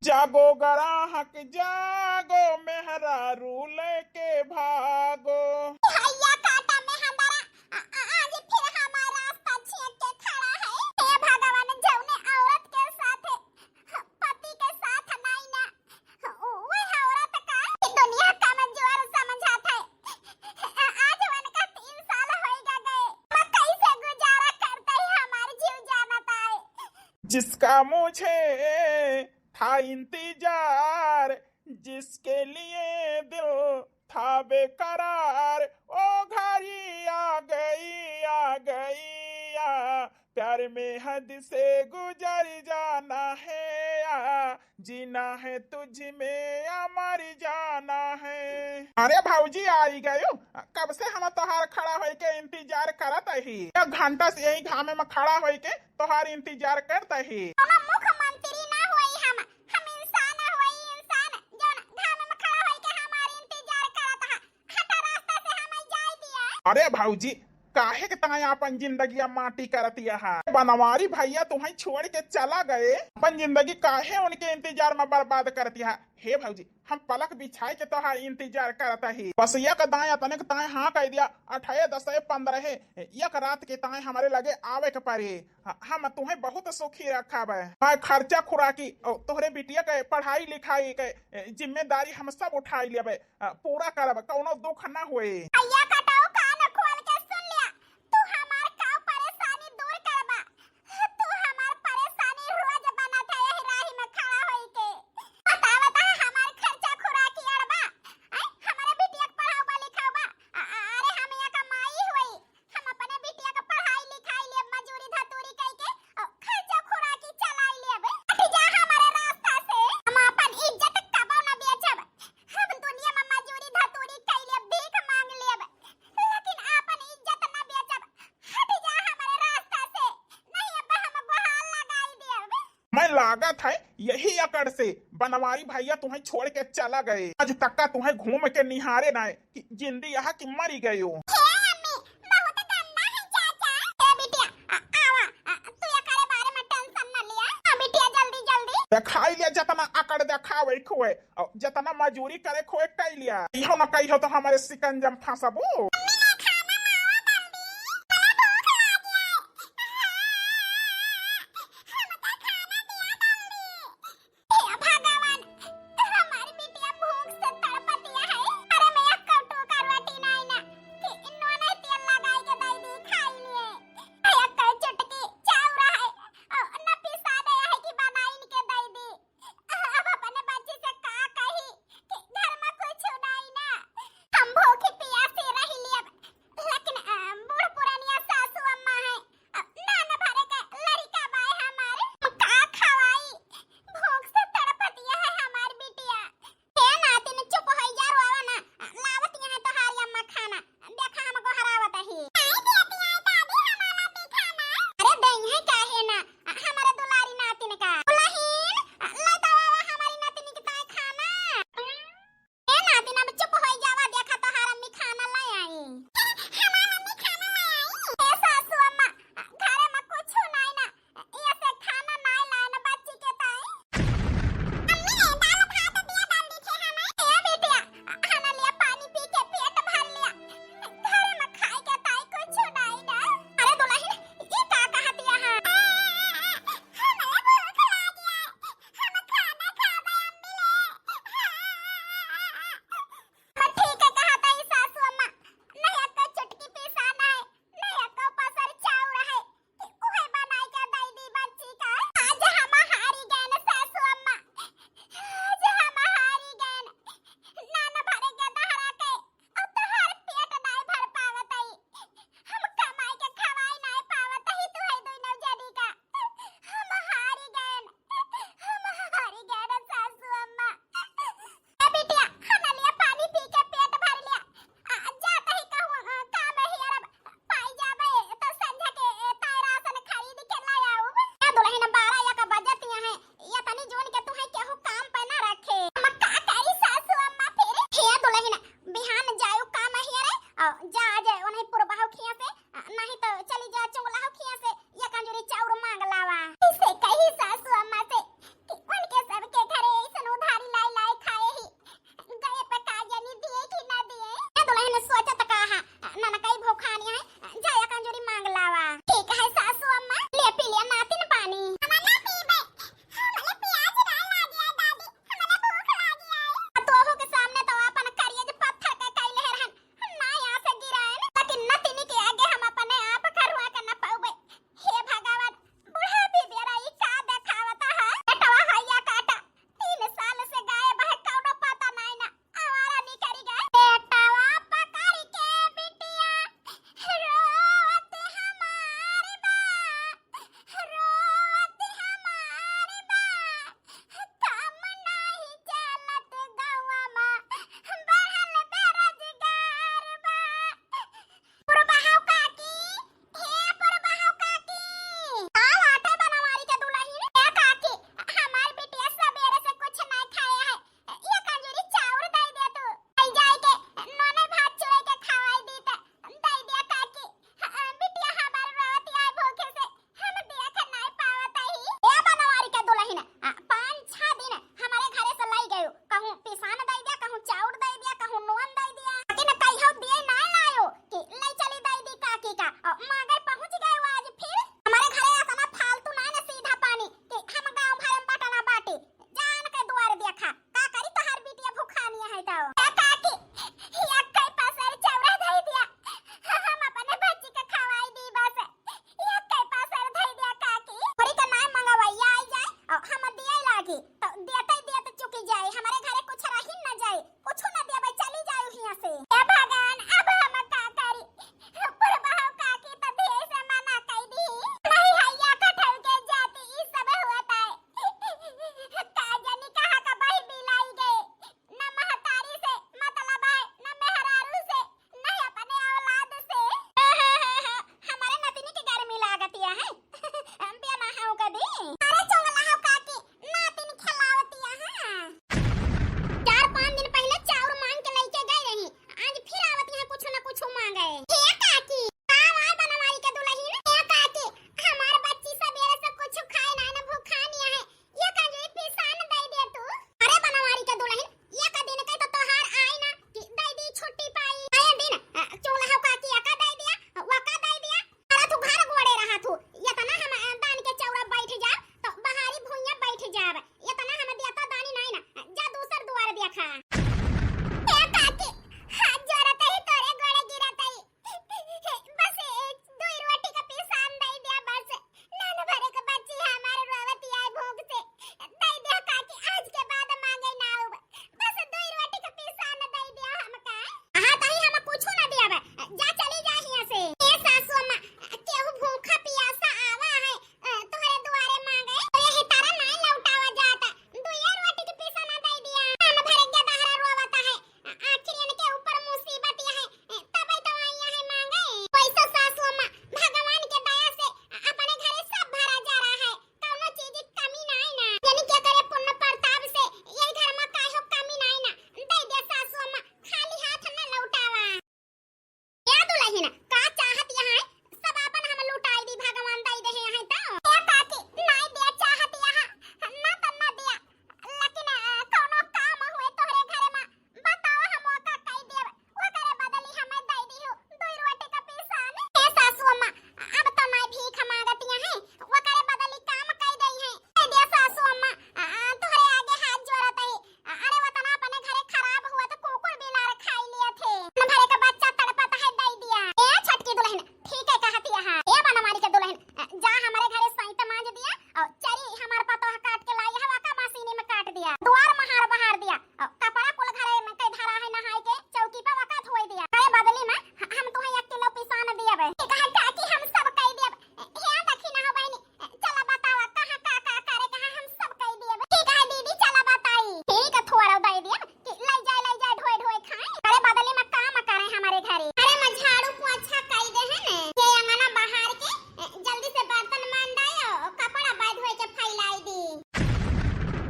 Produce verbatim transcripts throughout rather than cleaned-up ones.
जागो ग्राहक जागो, मेहरारू लेके भागो। भैया काटा में हमारा, आ, आ, आज फिर हमारा रास्ता छेक के खड़ा है। हे भगवान, जौने औरत के साथ, पति के साथ नहीं ना, वह औरत का दुनिया कमजोर समझत है। आज उनका तीन साल होइगा गए, हम कैसे गुजारा करते ही हमार जीव जानत आए। जिसका मुझे था इंतजार, जिसके लिए दिल था बेकरार, ओ घड़ी आ गई, आ गई, आ प्यार में हद से गुजर जाना है, आ जीना है तुझ में, आ मर जाना है। अरे भौजी, आई गयो। कब से हम तोहार खड़ा होई के इंतजार करत ही। एक घंटा से यही घामे में खड़ा होई के तोहार इंतजार करत ही। कोनो मुख्यमंत्री ना होई हम, हम इंसान होई, इंसान, जौन घामे में खड़ा होई के हमार इंतजार करत हा। हटा रास्ता से, हमें जाए दिया। अरे भौजी, काहे के ताए आपन जिंदगिया माटी करतिया हा? बनवारी भैया तुम्हें छोड़ के चला गए, अपन जिंदगी काहे उनके इंतजार में बर्बाद करतिया हा? हे भौजी, हम पलक बिछाए के तोहार इंतजार करत ही। बस एक दाएं अतने के ताए हाँ कह दिया, अठाए दसे पंद्रहे, एक रात के ताए हमारे लगे आवे के पड़ी। ह-, हम तुम्हें बहुत सुखी रखब। मैं खर्चा खुराकी, ओ, तोहरे बिटिया के पढ़ाई लिखाई के, ए, जिम्मेदारी हम सब उठाई लेबे। अ, पूरा करब, कौनो दुख ना होए। भैया कटाऊ, कान खोल के सुन लिया, तू हमार का परेशानी दूर करबा? तू हमार परेशानी रोज बनत है यही राही में खड़ा होई के। बतावत है हमार खर्चा खुराकी अड़बा, हैं? हमारे बिटिया के पढ़ाउबा लिखाउबा? अ-, अ-, अरे हम यहाँ का माई होई, हम अपने बिटिया के पढ़ाई लिखाई लेब, मजूरी धतूरी कई के, अ, खर्चा खुराकी चलाई लेब। हट जा हमारे रास्ता से, हम अपन इज्जत कबो न बेचब। हम दुनिया में मजूरी धतूरी कई लेब, भीख मांग लेब, लेकिन अपन इज्जत न बेचब। हट जा हमारे रास्ता से, नहीं अब हम गुहार लगाई देब। मैं लागत है यही अकड़ से बनवारी भैया तुम्हें छोड़ के चला गए। आज तक का तुम्हें घूम के निहारे ना कि जिंदी यहाँ की मरी गयो। हे अम्मी, बहुत गंदा है चाचा। ए बिटिया, आ, आवा, आ, तू एकरे बारे में टेंशन न लिया। आ बिटिया, जल्दी, जल्दी। देखाई लिया जितना अकड़ देखावे खोए, और जितना मजूरी करे खोए कई लिया। इहो न कहियो तो हमारे सिकंजम फंसबू। अम्मी, खाना लावा जल्दी। बड़ा भूख लाग है। हमका खाना दिया जल्दी। हे भगवान, हमारी बिटिया भूख से तड़पतिया है। अरे मैं एक कटोरा रोटी नाई ना कि इन्हों नहीं तेल लगाई के दे दी, खाई लिए। एक चुटकी चाउर है, ओ, न पिसा दे है कि बनाई के दे दी। अब अपने बच्ची से का कही कि घर में कुछ नाई ना। हम भूखी पियासी रही लिए,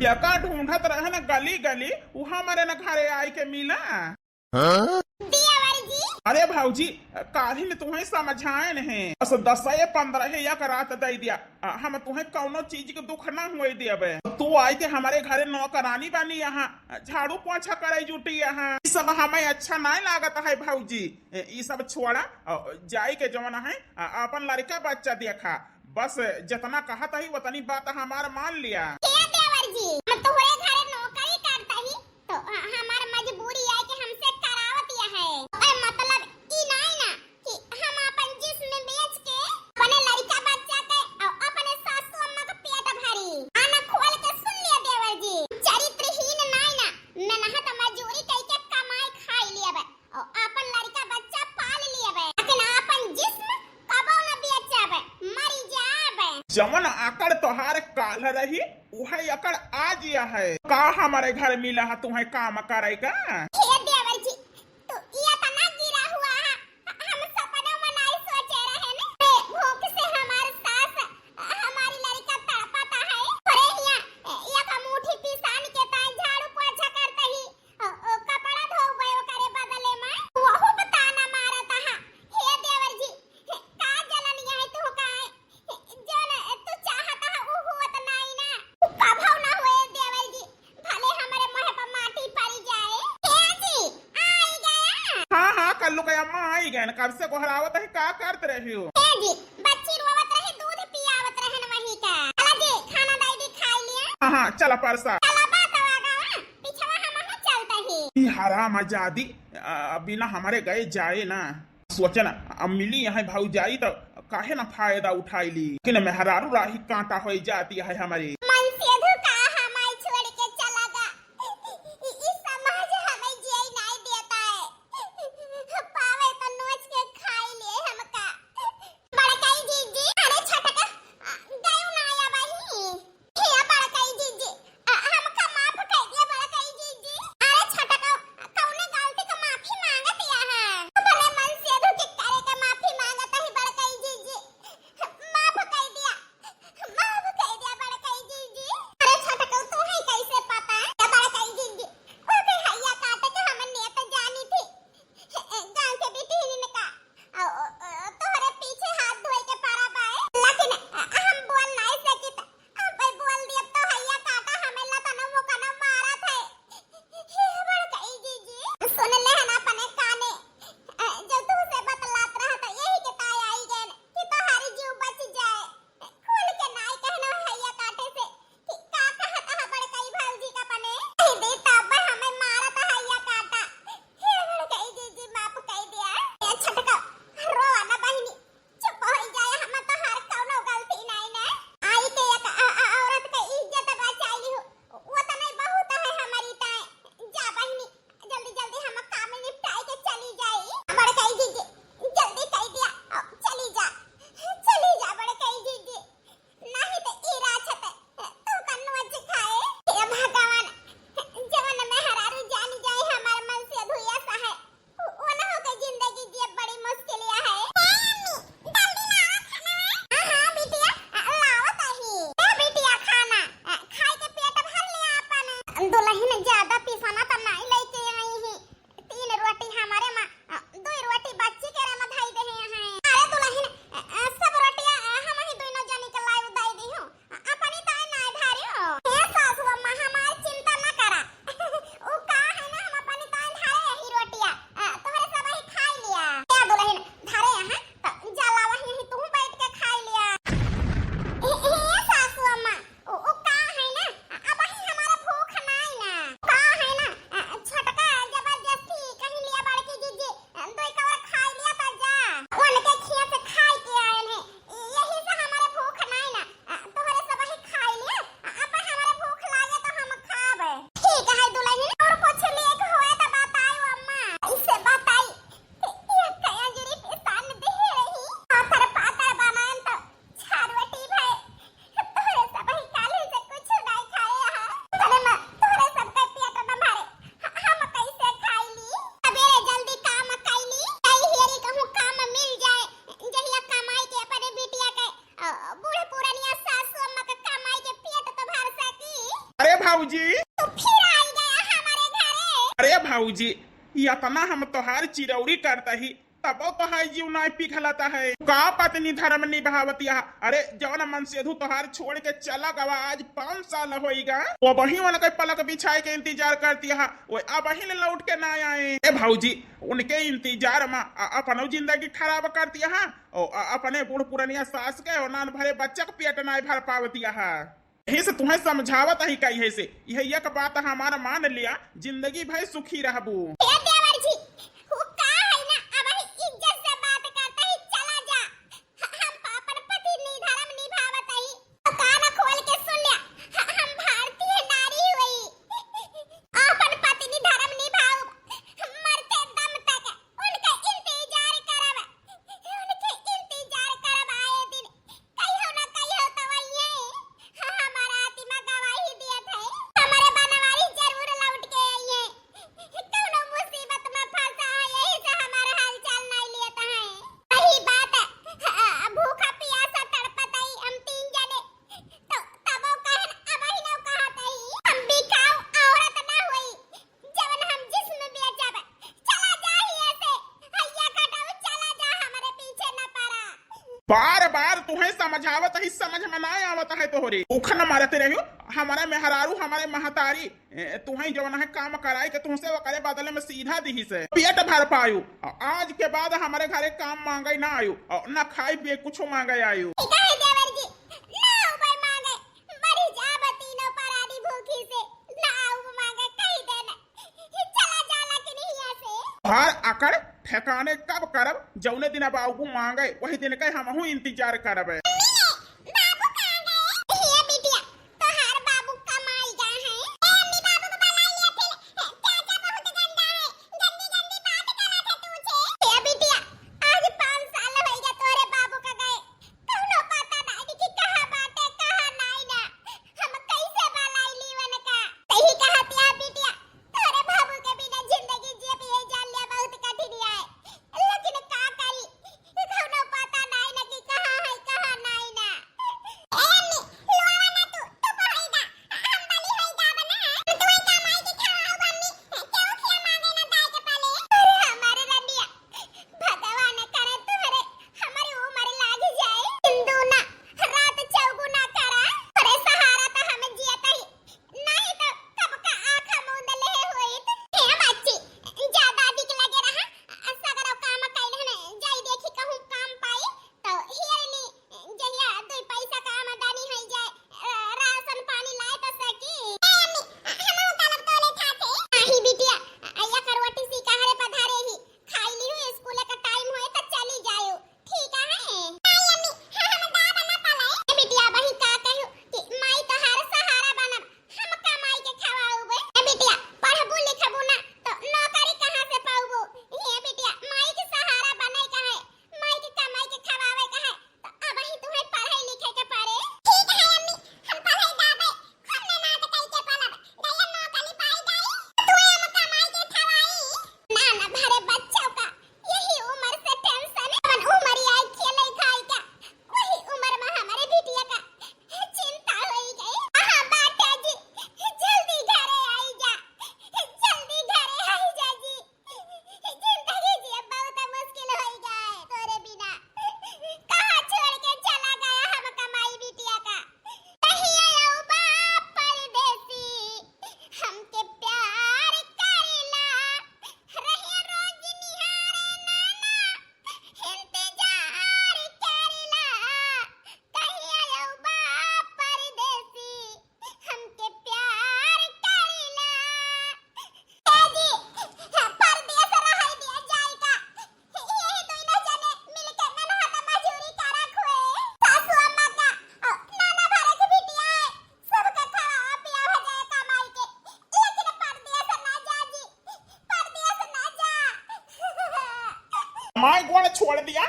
एका ढूंढत रहे न गली गली, उ हमरे न घरे आइके मिला। हाँ? देवर जी। अरे भौजी, काल्हि न तुहैं समझाएन है, बस दसै पन्द्रहै एक रात दै दिया। आ, हम तुहैं कौनो चीज के दुख ना होए देबे। तू आइके हमरे घरे नौकरानी बनी यहाँ, झाड़ू पोछा करै जुटी यहाँ। ई सब हमै अच्छा नाहीं लागत है भौजी। ए, ई सब छोड़ा, अ, जाइके जौन है, अ, अपन लड़िका बच्चा देखा। बस जेतना कहत ही ओतनी बात हमार मान लिया। हे देवर जी, हम तोहरे घरे नौकरी करत ही, तो ह-, हमार मजबूरी है कि हमसे करावत यह है। ए, मतलब ई नाहीं ना कि हम अपन जिस्म बेच के अपने लड़िका बच्चा के अउ अपने सासू अम्मा के पेट भरी। कान खोल के सुन लिया देवर जी, चरित्रहीन नाहीं ना, मेहनत मजूरी कइके कमाई खाई लेबे। अउ आपन लड़िका बच्चा पाल लेबे, लेकिन आपन जिस्म कबो न बेचबे, मरी जाबे। जवन अकड़ तोहार काल्ह रही, उहै अकड़ आज यह है। का हमरे घर मिला है तुहैं काम करै का? हे देवर जी, तू ई एतना गिरा हुआ है, हम सपनौ में नाहीं सोचे रहे न। ए, भूख से हमार सास, हमारी लड़िका तड़पत है। अरे हियाँ, ए, एक मुट्ठी पिसान के ताई झाड़ू पोछा करत ही, ओ, ओ, कपड़ा धोबे ओकरे बदले में। वहू ताना मारत हा, "हे देवर जी, हे, का जलन यह तू का है? हे, जौन तू चाहत हा, उ होत नाहीं ना। उ कभौ ना होए देवर जी, भले हमरे मुँह पर माटी पड़ी जाए।" हे जी, आई गया। हाँ, हाँ, कल्लू के अम्मा आई गए। कब से गोहरावत है, का करत रही हो? हे जी, बच्ची रोवत रही, दूध पियावत रहे न वही का। चला जी, खाना दाई दी, खाई लिया। हाँ, हाँ, चला परसा। चला बात आवा गवा। पिछवा हमहू चलत ही। ई हरामजादी, आ, बिना हमरे गए जाए ना। सोचे ना, अब मिली यहाँ भौजाई त काहे ना फायदा उठाई ली। लेकिन मेहरारू राही कांटा होई जाती है हमरी। मनसेधू का हमार छोड़ के चला गा। इ, इ, इ समाज हमें जिए नाहीं देता है। पावे तो नोच के खाई ले हमका। बड़काई जीजी, अरे छोटका, आ, गयो ना आया वही। हे बड़काई जीजी, आ, हमका माफ कर दिया बड़काई जीजी। अरे छोटका, कौने गलती का माफी मांगत या है? भले मनसेधू के करे का माफी मांगत ही बड़काई जीजी। माफ कर दिया, माफ कर दिया बड़काई जीजी। भौजी। तू फिर आई गया हमारे घरे। अरे भौजी, ये इतना हम तोहार चिरौरी करता ही, तबो तोहार जीव नाय पिघलता है। का पत्नी धर्म निभावतिया? अरे जौन मनसेधू तोहार छोड़ के चला गवा, आज पाँच साल होइगा, वो वही उनके पलक बिछाए के इंतजार करतिया, वो अबही ले लौट के ना आए। ए भौजी, उनके इंतजार में अ-, अपनो जिंदगी खराब करतिया, ओ अ-, अपने बूढ़ पुरनिया सास के और नान भरे बच्चा के पेट नाय भर पावतिया। यही से तुम्हें समझावत ही कही है से, यह एक बात हमारा मान लिया, जिंदगी भर सुखी रहबू। हे देवर जी, वो का है ना, अब ही इज्जत से बात करते ही चला जा। ह-, हम अपन पति नि-, धर्म निभावत ही। तो कान खोल के सुन लिया, ह-, हम भारतीय नारी हुई, अपन पति नि-, धर्म निभाऊ, मरते दम तक उनका इंतजार करब, उनके इंतजार करब आए दिन। कहियो ना कहियो तो वही है। हाँ, हमारा आत्मा गवाही दियत है। हमारे बनवारी जरूर लौट के आई है। कौनो मुसीबत में फंसा है, यही से हमारा हालचाल नहीं लेत है। वही बात है। हाँ, भूखा पियासा तड़पत है हम तीन जने। तो तबो कहन, अब ही ना कहत है। हम बिकाऊ औरत ना हुई। जवन हम जिस्म बेचब, चला जा हियाँ से, हैया कटाऊ, चला जा, हमरे पीछे न पड़ा। बार बार तुहें समझावत ही, समझ में ना आवत है तोहरे। उखन मारत रहियो, हमारे मेहरारू, हमारे महतारी, ए, तुहें जवन है काम कराए के तुमसे ओकरे बदले में सीधा दिही से पेट भर पायु। आ-, आज के बाद हमारे घरे काम मांगे ना आयु, और ना खाई पिए कुछ मांगे आयु। ठीक है देवर जी, ना उबे मांगे, मरी जाब तीनों परानी भूखी से, ना उबे मांगे कही देना। चला जा लेकिन हियाँ से। तोहार अकड़ ठेकाने कब करब, जौने दिन अब आउबू मांगे, वही दिन के हमहू इंतजार करब। मम्मी, बाबू कहाँ गए? हे बिटिया, तोहार बाबू कमाई गए हैं। ए अम्मी, बाबू को बुला लिया फिर। चाचा बहुत गंदा है, गंदी गंदी बात करत है तुझे। हे बिटिया, आज पाँच साल होइगा तोरे बाबू का गए। कौनो पता नाई कि कहाँ बाटे, कहाँ नाई ना। हम कैसे बलाई लीवन का? सही कहत या बिटिया, तोरे बाबू के बिना जिंदगी जियब ये जान लिया बहुत कठिन आए। लेकिन का करी, कौनो पता नाई ना कि कहाँ है, कहाँ नाई ना। ए अम्मी, लोवा ना तू, तू पढ़ाई दा, हम बली होई दा बना। तू ही कमाई के खावा हो अम्मी, क्यों खिया मांगे ना दाई के पाले? अरे हमारे रंडिया, भगवान करे तोहरे हमरी उमर लाग जाए। दिन दूना, रात चौगुना करा। तोरे सहारा त हम जियत ही, नहीं त कब का आँख मूंद लेहे होइत। हे बच्ची, जा दादी के लगे रहा, सगरो काम कैले हने, जाई देखी कहूँ काम पाई, तो हियरनी जहिया दुई पैसा का आमदनी होई जाए, अ, राशन पानी लाए तो सकी। ए अम्मी, हमहू कालब तोले खाते। नाही बिटिया, अ, या करवटी सी कहाँ रे पधारे ही। खाई ली हूँ, स्कूल का टाइम होए तो चली जायो। ठीक है? नाही अम्मी, हाँ, हम दाब ना पलाए। ए बिटिया, वही का कहू कि माई तोहार सहारा बनब, हम कमाई के खवाउबे। ए बिटिया, पढ़बू लिखबू ना तो नौकरी कहाँ से पाउबू? ए बिटिया, माई के सहारा बने का है। माई के कमाई के खवावे का है, तो अबही तुहे पढ़े लिखे के पड़े। ठीक है अम्मी, हम पढ़े जाबे, खूब मेहनत कई के पढ़ब, गया नौकरी पाई जाई, तुहे हम कमाई के खवाई। ना ना, भरे बच्चों का यही उम्र से टेंशन है, अपन उम्र आई खेले खाए का, वही उम्र में हमारे बिटिया का चिंता होई गई। हाँ बाटा जी, जल्दी घरे आई जा, जल्दी घरे आई जा जी। जिंदगी जियब बहुत मुश्किल होई गए तोरे बिना। कहाँ छोड़ के चला गया हमका माई बिटिया का? कहिया अउबा परदेसी, हमके प्यार करेला। रहिया रोज निहारे नैना, इंतजार करेला। कहिया अउबा परदेसी, हमके प्यार करेला। ए जी, परदेस रहै दिया जाई का? यही दुइनो जने मिलके मेहनत मजूरी करा खुए। सासू अम्मा का, अ, नाना भरे के बिटिया है, सबके खवा पिया हो जाए कमाई के। लेकिन परदेस ना जा जी, परदेस ना जा। माई गोड़ छोड़ दिया,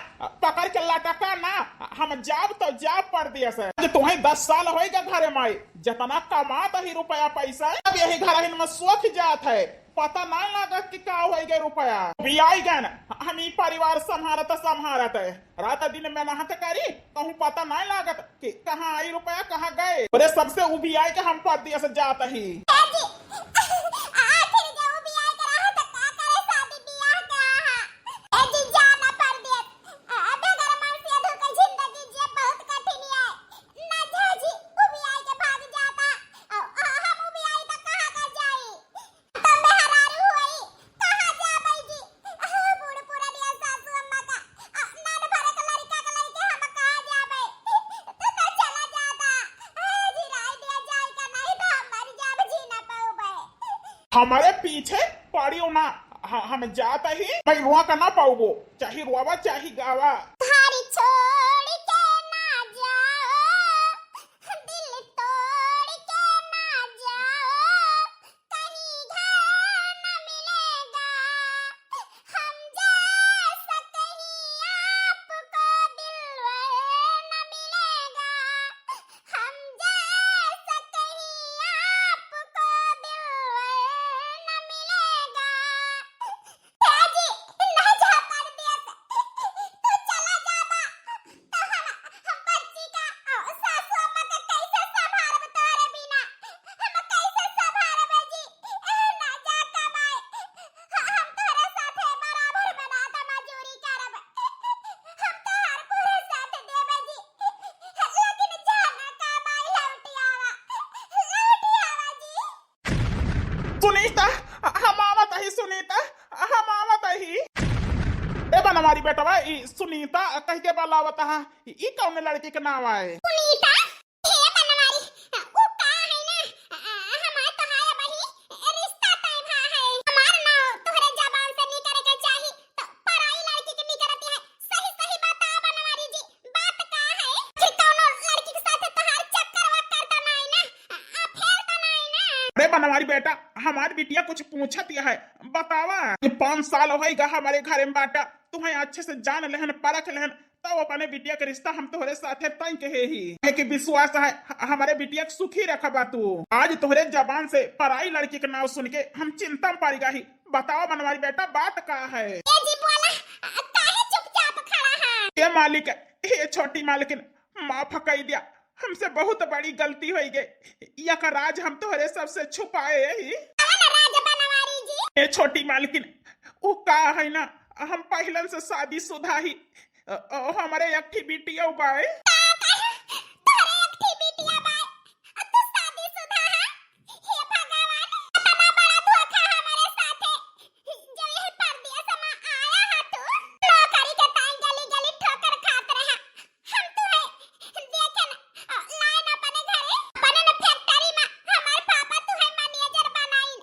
पकड़ के लटका ना, हम जाब तो जाब परदेस। आज तुम्हें दस साल होइगा घरे माई, जितना कमात ही रुपया पैसा, अब यही घर हिन में सोख जात है। पता नाहीं लागत कि का होइ गए रुपया। उबियाई गए न, हम ई परिवार संभारत संभारत है। रात दिन मेहनत करी, कहूँ पता नाहीं लागत कि कहाँ आई रुपया, कहाँ गए। अरे सबसे उबियाई के हम परदेस जात ही। ए जी, आखिर जे उबियाई के रहा त का करे शादी बियाह के आहा? ए जी, जा ना परदेस। आ, बेगर मन से धोखे जिंदगी जिए बहुत कठिन है। ना जा जी, उबियाई के भाग जाता। आ, आ, हम उबियाई त कहाँ का जाई? तब मेहरारू होई, कहाँ जाबै जी? आह, बूढ़ पुरनिया सासू अम्मा का, आ, नान भरे के लड़का के लड़के हम कहाँ जाबै? तू तो चला जाता। आह, जी, राय दिया जाए का नहीं तो हम मर जाब, जी ना पाउबै। हमारे पीछे पड़ियो ना, ह-, हम जात ही, मैं रोआ का ना पाउबो, चाहे रोवा, चाहे गावा। घर छोड़ के ना जाओ, दिल तोड़ के ना जाओ, कहीं घर न मिलेगा, हम जैसा कहीं आपको दिलबर न मिलेगा, हम जैसा कहीं आपको दिलबर न मिलेगा। ए जी, ना जा परदेस। तू चला जाबा, तो हम, हम बच्ची का, अ, सासू अम्मा के कैसे संभारब तोहरे बिना? हम कैसे संभारब जी? ए, ना जा कमाए। ह-, हम तोहरे साथे बराबर बनाता मजूरी करब। हम तोहर पूरे साथ देबे जी। लेकिन जा ना कमाए, लौटी आवा। लौटी आवा जी। सुनीता, हम आवत ही सुनीता, हम आवत ही। ए बनवारी बेटवा, ई सुनीता कह के बलावत हा, ई कौन लड़की के नाव आए? सुनीता, हे बनवारी, उ का है ना, हमार तोहार बही रिश्ता तय भा है। हमार नाव तोहरे जबान से निकरे के चाही, तो पराई लड़की के निकरती है। सही सही बता बनवारी जी, बात का है? फिर कौनो लड़की के साथ तोहार चक्कर वक्कर तो नाई ना? अ, अफेयर तो नाई ना? अरे बनवारी बेटा, हमार बिटिया कुछ पूछत है, बतावा। ये पाँच साल होइगा हमारे घरे में बाटा, तुम्हें अच्छे से जान लेहन, परख लेहन, तब अपने बिटिया के रिश्ता हम तोहरे साथे तय कहे ही। है कि विश्वास है, ह-, हमारे बिटिया के सुखी रखबा तू। आज तोहरे जबान से पराई लड़की के नाव सुन के हम चिंता में पड़ गई। बताओ बनवारी बेटा, बात का है? ए जी बोला, अ, काहे चुपचाप खड़ा है? ए मालिक, ए छोटी मालकिन, माफ कई दिया, हमसे बहुत बड़ी गलती होई गई। यक राज हम तोहरे सबसे छुपाए ही। कवन राज बनवारी जी? ए छोटी मालकिन, उ का है ना, हम पहिलन से शादीशुदा ही। अ, अ, हमरे एक ठी बिटिया बाए। का कहे? तोहरे एक ठी बिटिया बाए? अ, तू शादीशुदा है? हे भगवान, इतना बड़ा धोखा हमारे साथे। जो यह परदेस में आया है तू, नौकरी के ताई गली गली ठोकर खात रहा। हम तुहे देखे न, अ, लाए न अपने घरे, अपने न फैक्ट्री में हमार पापा तुहे मैनेजर बनाइन।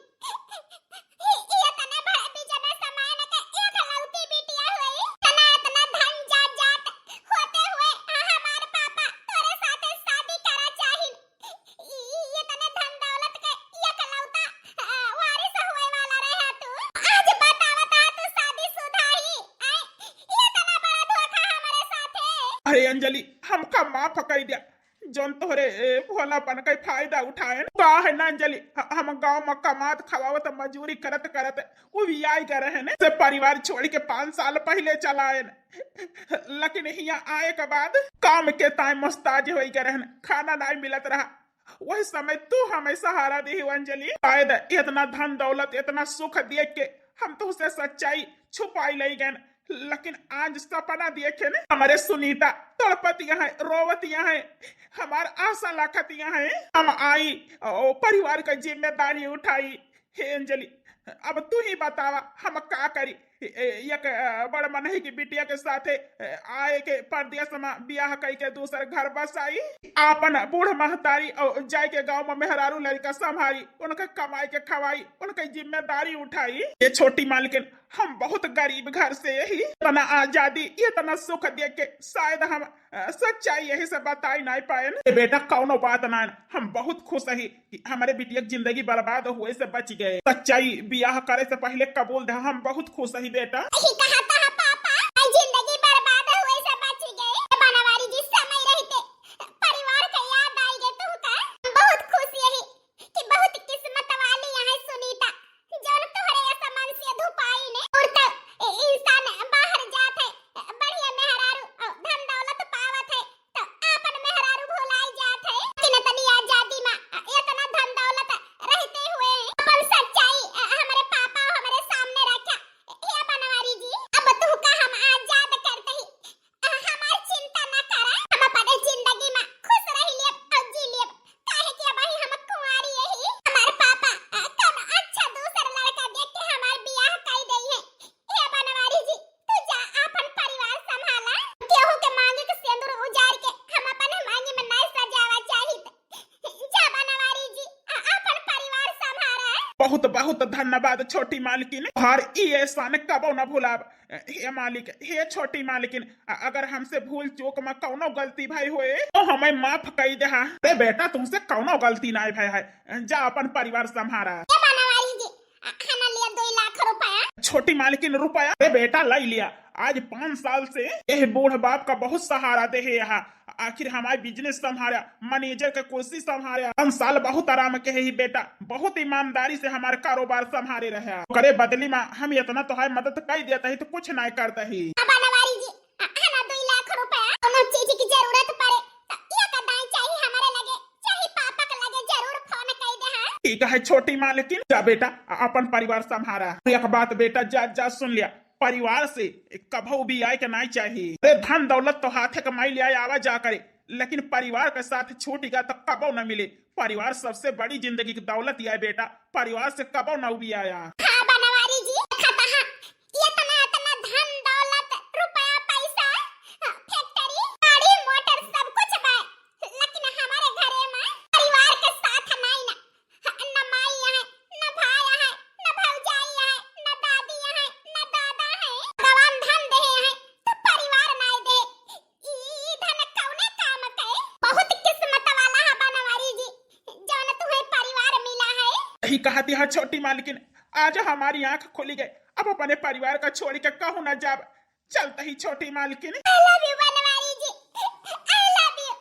ये, ये तने बड़े बिजनेस में न के एकलौती बिटिया हुई, तना इतना धन जायदाद होते हुए, अ, हमार पापा तोरे साथे शादी करा चाहिन। ई, ई, ये तने धन दौलत के एकलौता, अ, वारिस होए वाला रहे तू। आज बतावत आ तू शादीशुदा ही, आय, ये तना बड़ा धोखा हमारे साथे। अरे अंजलि, हमका माफ कई दिया, जौन तोहरे, ए, भोलापन का फायदा उठाए। का है ना अंजलि, ह-, हम गाँव में कमात खवावत मजूरी करत करत उबियाई गए रहेन, से परिवार छोड़ के पाँच साल पहिले चला आएन। लेकिन हियाँ आए के बाद काम के ताई मोहताज होई गए रहेन, खाना नाई मिलत रहा। वही समय तू हमें सहारा दी हो अंजलि। शायद इतना धन दौलत, इतना सुख देख के हम तुहसे सच्चाई छुपाई लई गए, लेकिन आज सपना देखे न, हमारे सुनीता तड़पतिया है, रोवतिया है, हमार आशा लाखतिया है। हम आई, ओ, परिवार का जिम्मेदारी उठाई। हे अंजलि, अब तू ही बतावा, हम का करी? ए, ए, एक, अ, बड़ मनही की बिटिया के साथे, अ, आए के परदेस में बियाह कई के दूसर घर बसाई, आपन बूढ़ महतारी और जाए के गाँव में मेहरारू लड़का संभारी, उनका कमाई के खवाई, उनका जिम्मेदारी उठाई। ये छोटी मालकिन, हम बहुत गरीब घर से ही, इतना आजादी, इतना सुख देख के शायद हम अ, सच्चाई यही से बताई नाई पाएन। ए बेटा, कौनो बात ना, हम बहुत खुश ही कि हमारे बिटिया के जिंदगी बर्बाद हुए से बच गए। सच्चाई बियाह करे से पहिले कबूल दे, हम बहुत खुश ही बेटा। यही कहा था पापा, आई जिंदगी बर्बाद हुए से बच गए। बनवारी जी समय रहते परिवार का याद आई गए तुमका। बहुत खुश यही कि बहुत किस्मत वाली यहाँ सुनीता, जौन तोहरे बहुत बहुत धन्यवाद छोटी मालकिन, तोहार ई एहसान कबो न भुलाब। हे मालिक, हे छोटी मालकिन, अ-, अगर हमसे भूल चूक में कौनो गलती भई होए तो हमें माफ कई देहा। अरे बेटा, तुमसे कौनो गलती नाहीं भई है, जा अपन परिवार संभारा। ए बनवारी जी, आ, हना लिया दुई लाख रुपया। छोटी मालकिन, रुपया? अरे बेटा, लई लिया। आज पाँच साल से यह बूढ़ बाप का बहुत सहारा देहे यहाँ। आखिर हमारे business संभारा, manager के कुर्सी संभारा। पाँच साल बहुत आराम के ही बेटा, बहुत ईमानदारी से हमार कारोबार संभारे रहे। ओकरे बदली में हम इतना तोहार मदद कई देत ही तो कुछ नाहीं करत ही। अब बनवारी जी, आ, हना दुई लाख रुपया, कोनो चीज की जरूरत पड़े तो या कदाई चाही हमारे लगे, चाही पापा के लगे, जरूर फोन कई देहा। ठीक है छोटी मालकिन, जा बेटा, अपन परिवार संभारा। एक बात बेटा, जा, जा सुन लिया, परिवार से कभो भी आए के नाहीं चाही। अरे धन दौलत तो हाथे कमाई ले आए, आवा जा करे, लेकिन परिवार के साथ छूट गया तो कबो न मिले। परिवार सबसे बड़ी जिंदगी की दौलत ही है बेटा, परिवार से कबो न उबियाया। हाँ बनवारी जी, देखत हा, इतना, इतना धन दौलत, रुपया पैसा, factory, गाड़ी मोटर सब कुछ बा, लेकिन हमारे घरे में परिवार के साथ नाहीं ना। न माई है, न भाई है, न भौजाई है, न दादी है, न दादा है। भगवान धन देहे है तो परिवार नाहीं दे। ई धन कौने काम के? बहुत किस्मत वाला है बनवारी जी, जौन तुहे परिवार मिला है। सही कहती है छोटी मालकिन, आज हमारी आँख खुली गई। अब अपने परिवार का छोड़ी के कहूँ न जाब। चलत ही छोटी मालकिन। I love you बनवारी जी, I love you।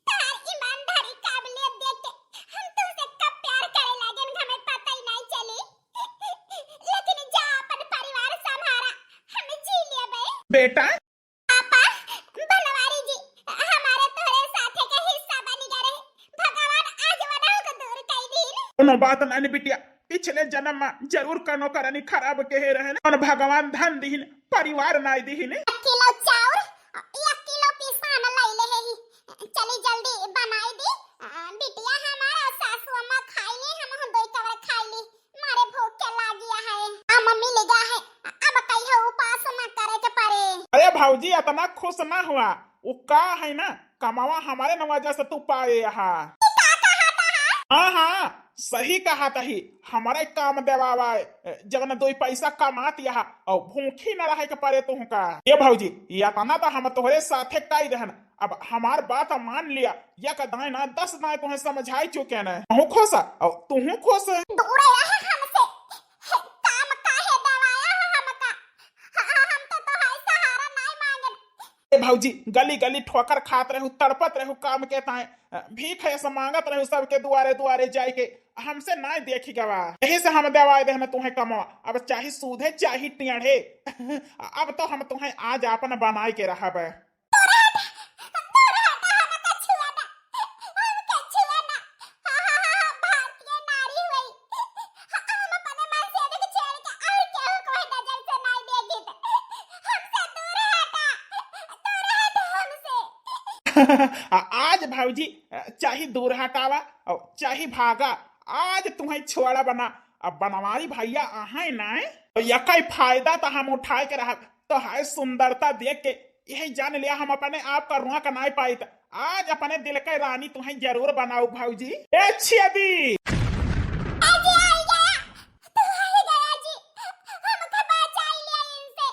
तोहार ईमानदारी, काबिलियत देख के हम तुमसे कब प्यार करे लागेन, हमें पता ही नाहीं चली। लेकिन जा अपन परिवार संभारा, हम जी लेबे। बेटा। पापा, बनवारी जी हमारे तोहरे साथे के हिस्सा बन गए रहे, भगवान आज वनहु को दूर कई दीन। कोनो बात नाहीं बिटिया, पिछले जन्म में जरूर कनो करनी खराब केहे रहे न, कौन भगवान धन दिहिन, परिवार नाई दिहिन। एक किलो चाउर, एक किलो पिसान लई ले ही। चली जल्दी बनाई दी। आ, बिटिया हमारा सासू अम्मा खाई ली, हम हम दो कवर खाई ली। मारे भूख के लागिया है। अम्मा मिल गया है, अब कहियो उपास न करे के पड़े। अरे भौजी, इतना खुश ना हुआ, वो का है ना, कमावा हमारे न वजह से तू पाए यहाँ। ई का कहत हा? हाँ, हाँ, सही कहत ही। हमारे काम देवावा, जवन दुई पैसा कमात यहाँ, और भूखी न रहे के पड़े तुहका। ए भौजी, इतना तो हम तोहरे साथे कई देहन, अब हमार बात मान लिया, एक दाएं ना, दस दाएं तुहें समझाई चुके न। तूहू खुश, और तूहू खुश। दूर रहे हमसे, काम काहे देवाया है हमका? ह-, ह-, हम तो तोहार सहारा नाई मांगन। ए भौजी, गली गली ठोकर खात रहू, तड़पत रहू काम के ताए, भीख ऐसा मांगत रहू सबके दुआरे दुआरे जाए के, हमसे नाई देखी गवा। यही से हम देवाए देहन तुहें कमवा, अब चाहे सूधे चाहे टेढ़े, अब तो हम तुहें आज आपन बनाए के रहब। दूर हट, दूर हट, हमका छुआ ना, हमका छुआ ना। हाँ, हाँ, हाँ, हाँ, भारतीय नारी हुई। हम अपने मन से देख छेड़ के और केहू को नजर से नाई देखी। हमसे दूर हटा, दूर हट हमसे। आ, आज भौजी, चाहे दूर हटावा और चाहे भागा, आज तुहें छोड़ा बना। अब बनवारी भैया आहे नाई, तो यकाई फायदा तो हम उठाए के रहब। तोहार सुंदरता देख के यही जान लिया हम अपने आप का रोक नाई पाइत। आज अपने दिल के रानी तुहें जरूर बनाऊ भौजी। ए छियदी। ए जी, आई गया। तू आई गया जी। हमका बचाई लिया इनसे।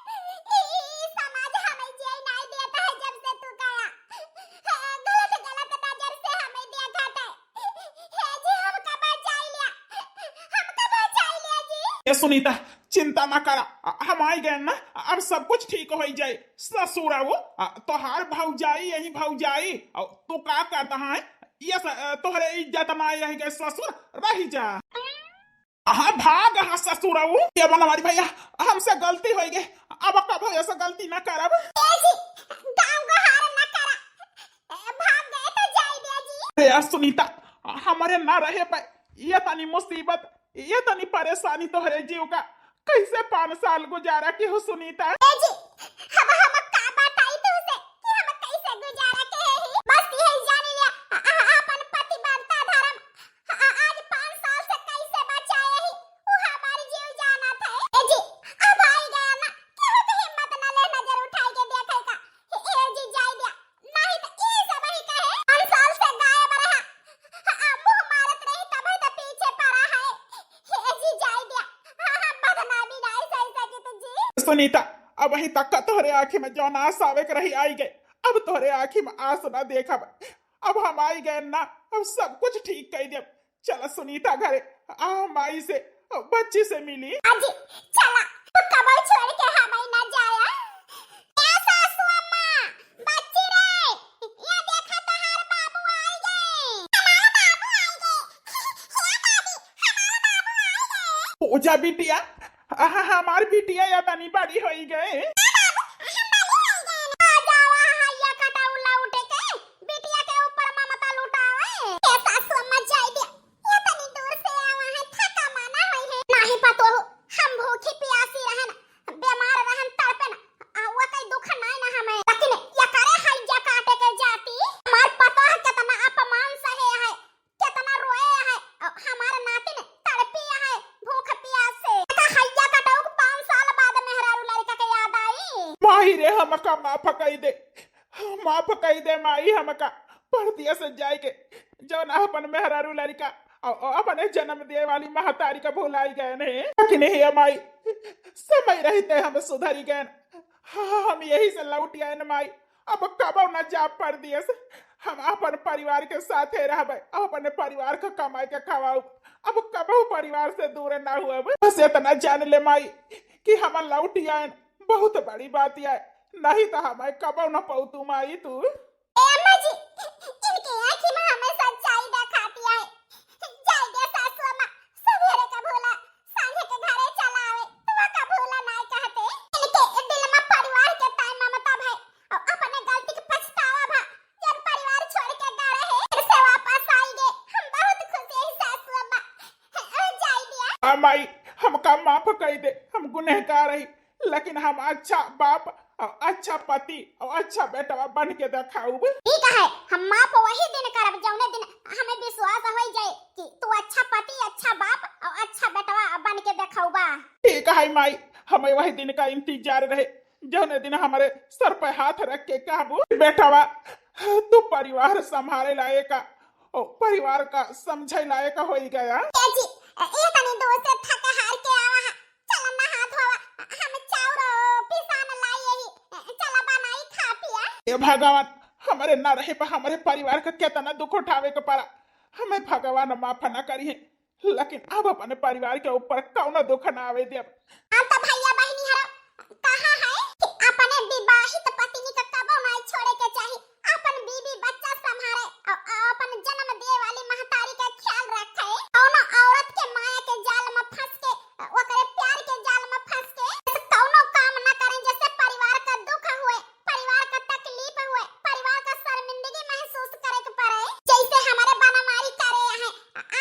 ई, ई, ई समाज हमें जिए नाई देता है जब से तू गया। हाँ, गलत, गलत नजर से हमें देखा था। हे जी, हमका बचाई लिया। हमका बचाई लिया जी। ए सुनीता, चिंता ना करा, आ, हम आई गए ना, अब सब कुछ ठीक हो जाए। ससुरऊ, आ, तोहार भौजाई यही भौजाई, आ, तू का करता है? ये स-, आ, तोहरे इज्जत ना रह गए ससुर, रह जा। हाँ, भाग हाँ ससुरऊ। ये बनवारी भैया, हमसे गलती हो गई, अब कबो ऐसा गलती ना करब। ए जी, गाँव गहार ना करा, ए, भाग गए तो जाई दे जी। अरे यार सुनीता, हमारे ना रहे पे ये तनी मुसीबत, ये तनी परेशानी तोहरे जीव का, कैसे पाँच साल गुजारा की हो सुनीता? ए जी, हम, हम का बताई तुमसे कि हम कैसे गुजारा के ही? बस यही जान लिया, अ-, अ-, अपन पतिव्रता धर्म, अ-, अ-, आज पाँच साल से कैसे बचाए ही, वो हमार जीव जाना था। ए जी, अब आई गया ना, केहू के हिम्मत ना ले नजर उठाई के देखे का। ए जी, जाई दिया। नहीं तो ई सब ही कहे, पाँच साल से गायब रहा। हाँ, मुंह मारत रही, तबे तो पीछे पड़ा है। सुनीता, अबहीं तक तोहरे आँखी में जौन आस आवे के रही, आई गए। अब तोहरे आँखी में आस ना देखब। अब हम आई गए ना, अब सब कुछ ठीक कइ देब। चला सुनीता घरे, आ माई से, बच्ची से मिली। अजी, चला, तू कबो छोड़ के हमें ना जाया। ए सासू अम्मा, बच्ची रे, ये देखा तोहार बाबू आई गए। हमार बाबू आई गए। हे दादी, हमार बाबू आई गए। पूजा बिटिया, आहा, हमार बिटिया या तनी बड़ी होई गए। हाँ बाबू, हम बड़ी होई गए। आ जावा, हैया कटाऊ लौट के बिटिया के ऊपर ममता लुटावे। ए सासू अम्मा, जाई दे, ये तनी दूर से आवा है, थका माना होई है। नाही पतोहू, हम भूखी प्यासी रहन, बीमार रहन, तड़पन, आ वो कोई दुख नाई ना हमें। लेकिन ये करे हैया काटे के जाती, हमार पतोह केतना अपमान सहे है, केतना रोए है, अ, हमार नातिन तड़पी है भूख प्यास से। का हैया कटाऊ के पाँच साल बाद मेहरारू लड़का के याद आई। माई रे, हमका माफ कई दे, माफ कई दे माई, हमका परदेस जाए के, जौन अपन मेहरारू लड़का अ, अ, अपने जन्म दिए वाली महतारी का भुलाई गए ने। लेकिन हे माई, समय रहते हम सुधरी गए। हाँ, हम यही से लौट आए न माई। अब कबो न जा परदेस, हम अपन परिवार के साथे रहबे, अपने परिवार का कमाई के खवाऊ। अब कबो परिवार से दूर ना हुए। बस इतना जान ले माई कि हम लौट आए, बहुत बड़ी बात है, नहीं तो हमें कबो न पौतू माई तू। ए अम्मा जी, इनके आँखी में हमें सच्चाई दिखाती है। जाई दे सासू अम्मा, सवेरे का भोला सांझे के घरे चला आवे, तो का भोला नाय कहते। इनके दिल में परिवार के ताई ममता भाई, और अपने गलती के पछतावा भा, जब परिवार छोड़ के गए रहे, फिर से वापस आई गए। हम बहुत खुश है सासू अम्मा। जाई दिया। आ माई, हमका माफ कई दे, हम गुनहगार रही, लेकिन हम अच्छा बाप और अच्छा पति और अच्छा बेटवा बन के देखाउब। ठीक है, हम माफ वही दिन करब जौने दिन हमें विश्वास हो जाए कि तू अच्छा पति, अच्छा बाप और अच्छा बेटवा बन के देखाउबा। ठीक है माई, हमें वही दिन का इंतजार रहे जौने दिन हमारे सर पे हाथ रख के कहबू, "बेटवा, तू परिवार संभाले लायक, ओ परिवार का समझे लायक हो गया।" ए जी, ए तनी दूर से थक हार के आवा है, चल नहा धोवा, हम चाउर पिसान लाई यही, चल बनाई खा पिया। हे भगवान, हमरे ना रहे पर हमरे परिवार का केतना दुख उठावे के पड़ा, हमें भगवान माफ ना करिहे, लेकिन अब अपने परिवार के ऊपर कौनो दुख ना आवे देब। हम तो भैया बहिनी हरो कहा है कि अपने विवाहित पत्नी का कबो ना छोड़े के चाही, अपन बीवी बच्चा संभारे और, और अपन जन्म दिए वाली महतारी का ख्याल रखे। कौनो औरत के माया के जाल में फंस के, ओकरे प्यार के जाल में फंस के कौनो काम ना करें, जैसे परिवार का दुख हुए, परिवार का तकलीफ हुए, परिवार का शर्मिंदगी महसूस करे के पड़े, जैसे हमारे बनमारी करे हैं।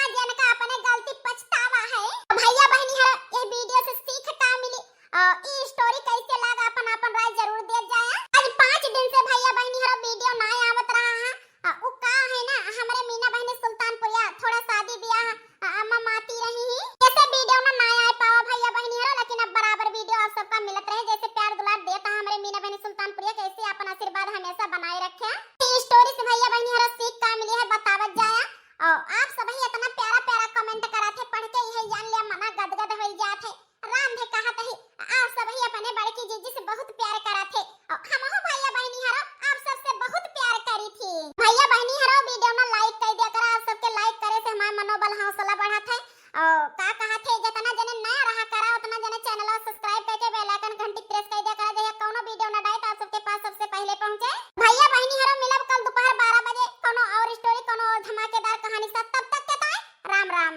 आज इनका अपने गलती पछतावा है। भैया बहिनी हरो, ये वीडियो से सीख का मिली? आ, ई स्टोरी कैसे लगा, अपन अपन राय जरूर दे जाया। आज पाँच दिन से भैया बहिनी हरो वीडियो ना आवत रहा है। आ, उ का है ना, हमरे मीना बहिनी सुल्तानपुरिया थोड़ा शादी ब्याह, आ, अम्मा माती रही ही, ऐसे वीडियो ना ना आ पावा भैया बहिनी हरो, लेकिन अब बराबर वीडियो आप सबका मिलत रहे, जैसे प्यार दुलार देता हमरे मीना बहिनी सुल्तानपुरिया, कैसे अपन आशीर्वाद हमेशा बनाए रखे। ई स्टोरी से भैया बहिनी हरो सीख का मिली है, बतावत जाया। और आप सब ही इतना प्यारा प्यारा कमेंट करा थे, पढ़ के यही जान लिया, मना गदगद हो जात है। राम भी कहत ही, आप सब ही अपने बड़की जीजी से बहुत प्यार करत है। और हमहू भैया बहिनी हरो आप सबसे बहुत प्यार करी थी। भैया बहिनी हरो वीडियो ना लाइक कर दिया करा, आप सबके लाइक करे से हमारा मनोबल हौसला बढ़त है। और का कहत है, जितना जने नया रहा करा उतना जने चैनल सब्सक्राइब करके बेल आइकन घंटी प्रेस कर दिया करा, जैसे कौनो वीडियो ना डाले तो आप सबके पास सबसे पहले पहुंचे। भैया बहिनी हरो मिलब कल दोपहर बारह बजे कौनो और स्टोरी, कौनो और धमाकेदार कहानी साथ। तब तक के ताई राम राम।